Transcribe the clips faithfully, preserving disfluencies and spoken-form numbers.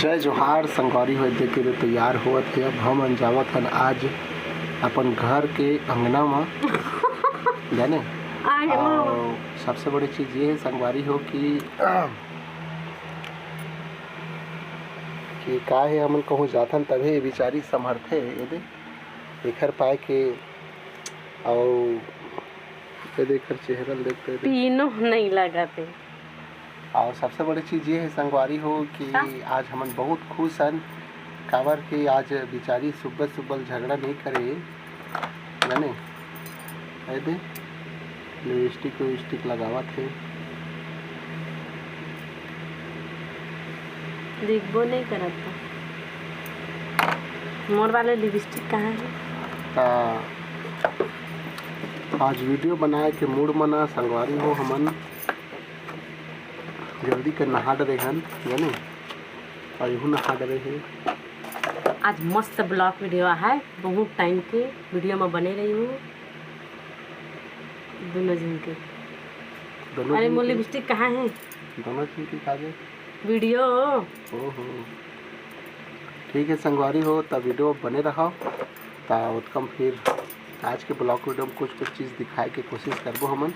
जय जोहार संगवारी हो, देख के तैयार होवत हे। अब हमन जावत हन आज अपन घर के अंगना म, जाने। आगे म। अउ सबसे बड़ी चीज ये हे संगवारी हो कि, कि का हे, हमन कहूँ जाथन तभे ये बिचारी संभरथे, ये दे, एखर पाए के, अउ ये दे एखर चेहरा ल देख के दे। पीनो नहीं लगत हे। अउ सबसे बड़ी चीज ये हे संगवारी हो कि का? आज हमन बहुत खुश हन, काबर कि आज बिचारी सुब्बे सुब्बे झगड़ा नहीं करे, जाने। ये दे, लिपस्टिक विपस्टिक लगावत हे। दिखबो नहीं करत हे। मोर वाले लिपस्टिक कहाँ हे? ता आज वीडियो बनाए के मूड म ना संगवारी हो, हमन जल्दी कर नहा डरे हन, जाने, अउ इहू नहा डरे हे। आज मस्त vlog वीडियो आहे, बहुत टाइम के वीडियो म बने रही हूँ दोनों झन के। दोनों अरे, झन मोर के? लिपस्टिक कहाँ हे? दोनों झन के काजे? वीडियो। ओहो, ठीक है संगवारी हो, त वीडियो बने रहो, त ओतका म फिर आज के vlog वीडियो में कुछ कुछ चीज दिखाए के कोशिश करबो हमन।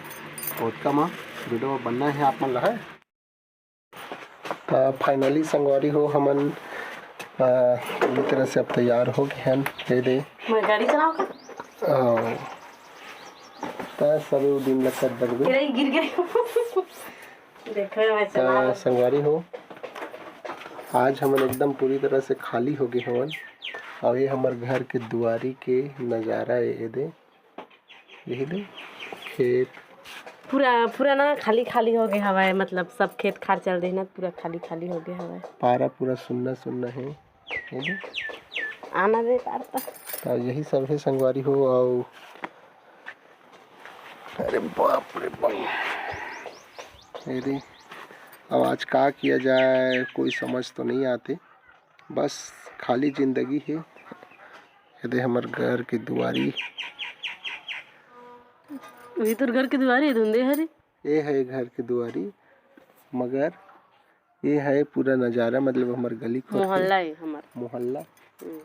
ओतका म वीडियो बनना है आप मन ला, है। त finally संगवारी हो, हमन, अ, पूरी तरह से अब तैयार हो गए हन। ये दे। मैं गाड़ी चलाऊं का? हाँ। त सबे वो दिन लग कर दगबे। तेरा ही गिर गए। देखो, मैं चला त रहा हूँ। संगवारी हो, आज हमन एकदम पूरी तरह से खाली हो गए हवन। अउ ये हमर घर के दुआरी के नजारा ए, ये दे, यही दे खेत। पूरा, पूरा ना खाली खाली हो गए हवय, मतलब सब खेत खार चल रहे ना, पूरा खाली खाली हो गए हवय। पारा पूरा सुन्ना सुन्ना है, ये दे। आना दे पार त। त यही सब है संगवारी हो। अउ अरे बाप रे बाप, ये दे। अब आज का किया जाए, कोई समझ तो नहीं आते, बस खाली जिंदगी है। ये दे हमर घर के दुआरी। वही तोर घर के दुआरी है, धुंधे हरे। ये है घर के दुआरी, मगर ये है पूरा नजारा, मतलब हमर गली खोर के मोहल्ला है हमर। मोहल्ला। हम्म।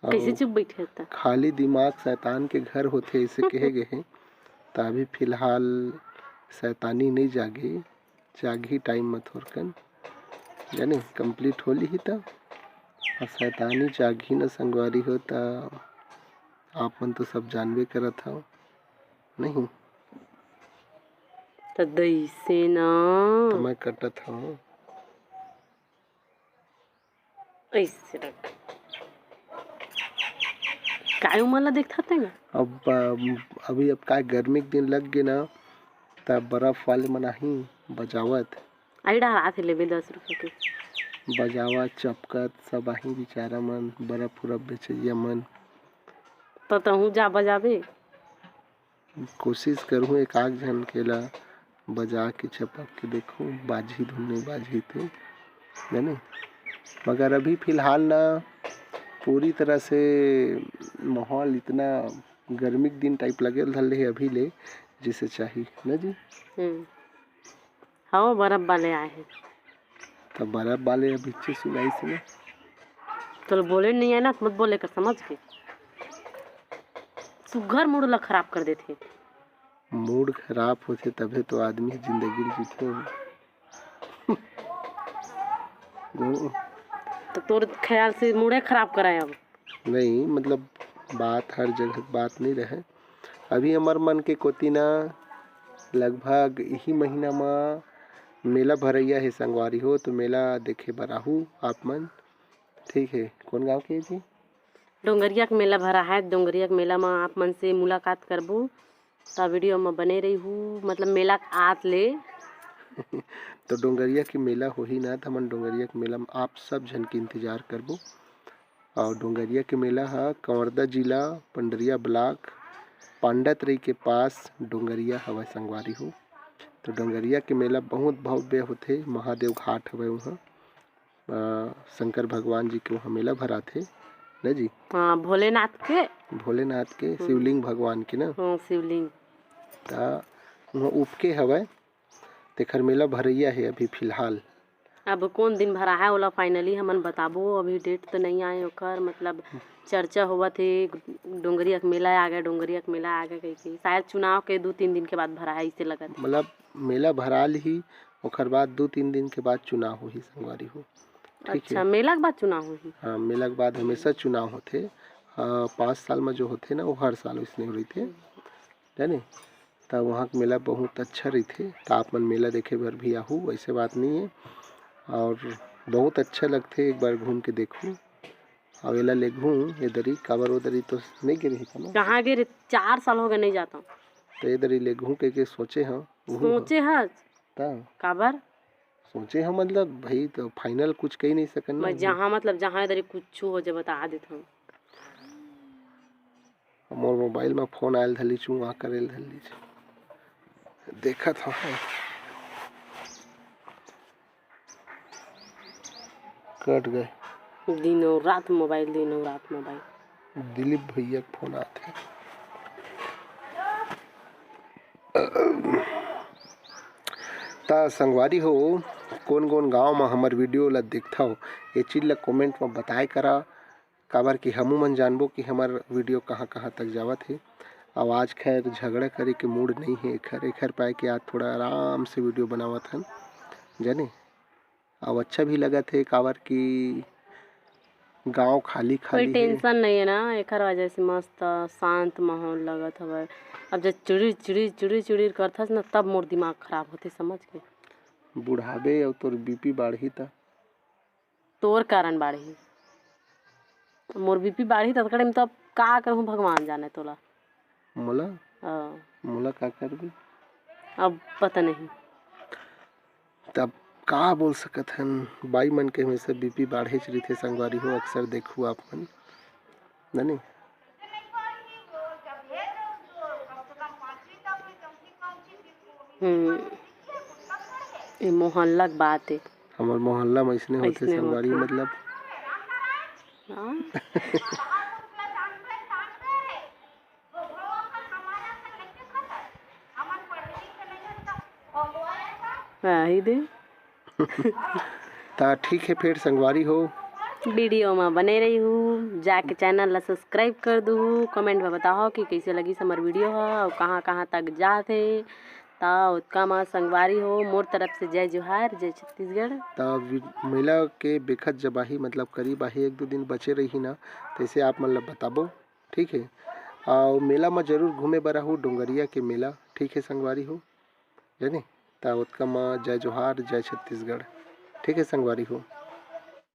अउ कइसे चुप बइठे हस त? खाली दिमाग शैतान के घर होथे, अइसे कहे गे हे। त अभी फिलहाल शैतानी नइ जागे, जागही टाइम म थोरकन, जाने, complete हो लिही त। अउ शैतानी जागही न संगवारी हो, त आप मन तो सब जानबे करत हव, नहीं? त दइसे न। त मैं कटत हव। अइसे रख। काय उमर ला देखथस तें गा? अब, अम, अभी अब काय गर्मी के दिन लग गे ना, त बर्फ वाले मन आही बजावत। आई डहर आथे लेबे दस रुपया के। बजावत, चपकत, सब आही बिचारा मन, बर्फ उरफ बेचइया मन। त तहूँ जा बजाबे। कोशिश करहूँ एक आध झन के ला बजा के चपक के देखहूँ, बाजही धुन नहीं बाजही ते, जाने। मगर अभी फिलहाल ना पूरी तरह से माहौल इतना गर्मी के दिन टाइप लगे ल धर ले हे अभी ले, जैसे चाही ना जी। हम्म। हव, बर्फ वाले आए हे। त बर्फ वाले अभी अच्छे सुनाई से ना। तोला बोले नहीं आए ना, त मत बोले कर, समझ के। सुग्घर मूड ला खराब कर देथे। मूड खराब होथे तभे तो आदमी के जिंदगी ल जीथे। हम्म। त तोर ख्याल से मूडे खराब कराए अब। नहीं, मतलब, बात हर जगह के बात नहीं रहे। अभी हमर मन के कोती ना लगभग इही महीना म मेला भरइया हे संगवारी हो, तो मेला देखे बर आहू आप मन। ठीक है, कौन गांव के जी? डोंगरिया के मेला भरा है, डोंगरिया के मेला म आप मन से मुलाकात करबो। त वीडियो म बने रहिहू, मतलब मेला के आत ले। तो डोंगरिया के मेला होही ना, त हमन डोंगरिया के मेला म आप सब झन के इंतजार करबो। अउ डोंगरिया के मेला ह कवर्धा जिला, पंडरिया ब्लॉक, पांडातरई के पास डोंगरिया हवय संगवारी हो। तो डोंगरिया के मेला बहुत भव्य होथे, महादेव घाट हवय उहाँ। अ, शंकर भगवान जी के उहाँ मेला भराथे, न जी? हाँ, भोलेनाथ के। भोलेनाथ के, हम्म। शिवलिंग भगवान के ना? हाँ, शिवलिंग। त उहाँ उपके हवय, तेखर मेला भरइया हे अभी फिलहाल। अब कोन दिन भराहय ओला finally हमन बताबो, अभी date तो नइ आए ओकर, मतलब चर्चा होवत हे, डोंगरिया के मेला आ गए, डोंगरिया के मेला आ गए कहिके। शायद चुनाव के दू तीन दिन के बाद भराहय, अइसे लगत हे। मतलब मेला भरा लिही, ओकर बाद दू तीन दिन के बाद चुनाव होही संगवारी हो। ठीक अच्छा, हे। मेला के बाद चुनाव होही? हाँ, मेला के बाद हमेशा चुनाव होथे। अ, पाँच साल में जो होथे ना, वो हर साल वइसने रहिथे, जाने। त वहाँ के मेला बहुत अच्छा रहिथे। त आप मन मेला देखे बर भी आहू, वइसे बात नइ हे। और बहुत अच्छा लगथे, एक बार घूम के देखहू। अउ एला लेगहूँ ए दरी, काबर ओ दरी तो नइ गे रही था ना। कहाँ गे रे? चार साल हो गए नइ जाता। त ए दरी लेगहूँ कहिके सोचे हँव। उहू ह। सोचे हस? त? काबर? सोचे हँव, मतलब भाई, तो final कुछ कहि नइ सकन ना। मैं जहाँ, मतलब जहाँ ए दरी कुछ हो जाए, बता देत हँव। मोर mobile में phone आयल धरलीच, उहाँ करेल धरलीच। देखत हँव। कट गए। दिनों रात mobile, दिनों रात mobile। दिलीप भैया के phone आथे। त संगवारी हो, कोन कोन गांव म हमर video ला देखथव, ए चीज ला comment म बताए करा, काबर कि हमू मन जानबो कि हमर video कहाँ कहाँ तक जावत हे। अउ आज खैर झगड़ा करे के mood नइ हे एखर, एखर पाए कि आज थोड़ा आराम से video बनावत हन, जाने। अउ अच्छा भी लगत हे, काबर कि गांव खाली कोई खाली हे। Tension नइ हे ना, एखर वजह से मस्त शांत माहौल लगत हवय। अब जब चुड़ीर चुड़ीर चुड़ीर चुड़ीर करथस ना, तब मोर दिमाग खराब होथे, समझ के। बुढ़ाबे अउ तोर BP बाढ़ही त? तोर कारण बाढ़ही। मोर BP बाढ़ही त तकड़े में तो अब का करहूँ, भगवान जाने तोला। मोला? हाँ। मोला का करबे? अब पता नहीं। तब का बोल सकत हन, बाई मन के हमेशा BP बाढ़ेच रहिथे संगवारी हो, अक्सर देखहू आप मन, जाने। हम्म, ए मोहल्ला के बात ए। हमर मोहल्ला में अइसने होथे अइसने संगवारी, होथे। मतलब। हाँ। आही दे। त ठीक हे फेर संगवारी हो। Video म बने रहिहू, जाके channel ला subscribe कर दूहू, comment म बताहू कि कइसे लगिस हमर video ह अउ कहाँ कहाँ तक जात हे। त ओतका म संगवारी हो, मोर तरफ से जय जोहार, जय छत्तीसगढ़। त वि-, मेला के बेखत जब आही, मतलब करीब आही, एक दो दिन बचे रही ना, तइसे आप मन ला बताबो। ठीक हे, अउ मेला म जरूर घूमे बर आहू, डोंगरिया के मेला। ठीक हे संगवारी हो, जाने, त ओतका म जय जोहार, जय छत्तीसगढ़। ठीक हे संगवारी हो।